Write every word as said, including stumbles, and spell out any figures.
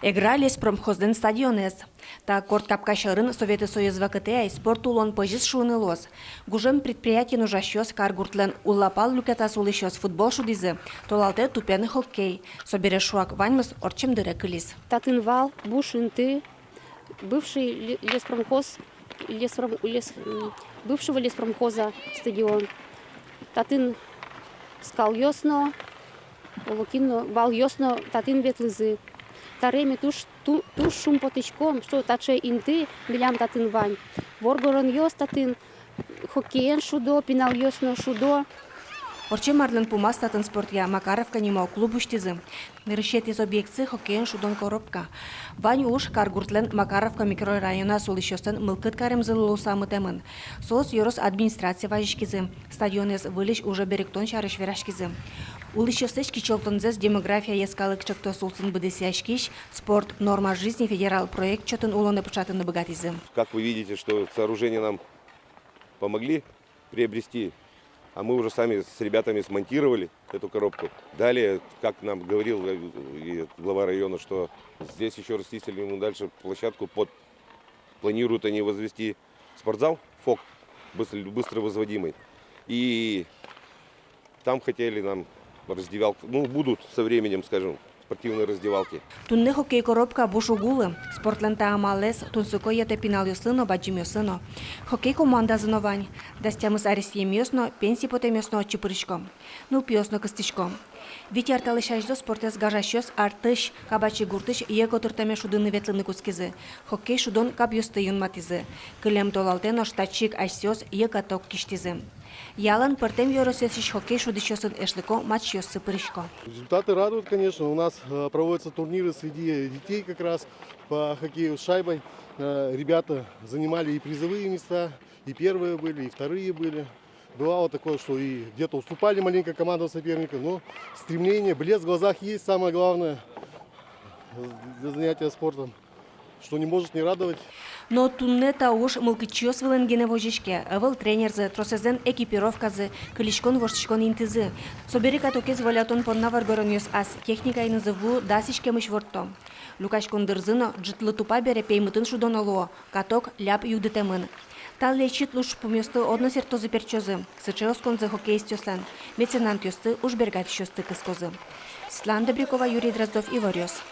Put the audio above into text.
Эгра леспромхозлэн стадионэз. Та корт капка сьӧрын Советский Союз вакытэ ай спорт улон пӧзиз шуыны луоз. Гужем предприятиын ужасьёс, каргуртлэн уллапал люкетаз улӥсьёс футбол шудӥзы, толалтэ тупен хоккей. Собере шуак ваньмыз ортчем дыре кылиз. Татын вал буш инты, бывший ле-, леспромхоз, леспром-, лес-, м, бывшего леспромхоза стадион. Татын скалъёс но, олокин но, валъёс но татын ветлӥзы. Табере ми туж, ту-, туж шумпотӥськом, что таӵе инты милям татын вань. Воргоронъёс татын хоккеен шудо, пиналъёс но шудо. Ортчем арлэн пумаз татын спортъя «Макаровка» нимо клуб усьтӥзы. Нырысетӥез объектсы — хоккеен шудон коробка. Вань уж каргуртлэн Макаровка микрорайоназ улӥсьёслэн мылкыд каремзылы луыса мытэмын. Соос ёрос администрацие вазиськизы, стадионэз выльысь уже берыктон сярысь вераськизы. Улӥсьёслэсь кичӧлтонзэс «Демография» йӧскалык ӵектос улсын быдэсъяськись «Спорт — норма жизни» федерал проект чотын улонэ пыӵатыны быгатӥзы. Как вы видите, что сооружения нам помогли приобрести, а мы уже сами с ребятами смонтировали эту коробку. Далее, как нам говорил, э, и глава района, что здесь ещё растительную ему дальше площадку под, планируют они возвести спортзал, ФОК, быстро, быстро возводимый. И там хотели нам раздевалку, ну, будут со временем, скажем, спортивные раздевалки. Туннэ хоккей коробка буш уг улы. Спортлэн та амалэз тунсыко йӧтэ пиналъёслы но, бадӟымъёслы но. Хоккей командазы но вань. Дас тямыс аресъемъёс но, пенсие потэмъёс но отчы пырисько. Нылпиос но кыстӥсько. Вить ар талэсь азьло спортэз гажасьёс Артысь Кабачи гуртысь йӧ котыртэме шудыны ветлыны кутскизы. Хоккей шудон кабъёсты юнматӥзы. Кылем толалтэ нош татчы ик асьсэос йӧ каток кисьтӥзы. Ялан пӧртэм ёросъёсысь хоккей шудӥсьёсын эшлыко матчъёсы пырисько. Результаты радуют, конечно. У нас, э, проводятся турниры среди детей как раз по хоккею с шайбой. Э, ребята занимали и призовые места, и первые были, и вторые были. Бывало такое, что и где-то уступали маленько командам соперника, но стремление, блеск в глазах есть, самое главное, э, для занятия спортом, что не может не радовать. Но туннэ та уж мылкыдчиос вылын гинэ возиське, ӧвӧл тренерзы, тросэзлэн экипировказы, кылиськон-воштӥськон интызы. Собере катокез волятон понна воргоронъёс ас техникаенызы ву дас иськемысь ворттом. Люкаськон дырзы но ӝытлы тупа бере пеймытын шудоно луо, каток ляб югдытэмын. Та лэчыт лушпумъёсты одно сэрттозы-пертчозы, сыӵе осконзы хоккеистъёслэн, меценатъёсты, уж бергатӥсьёсты кыскозы. Светлана Добрякова, Юрий Дроздов, «Иворъёс».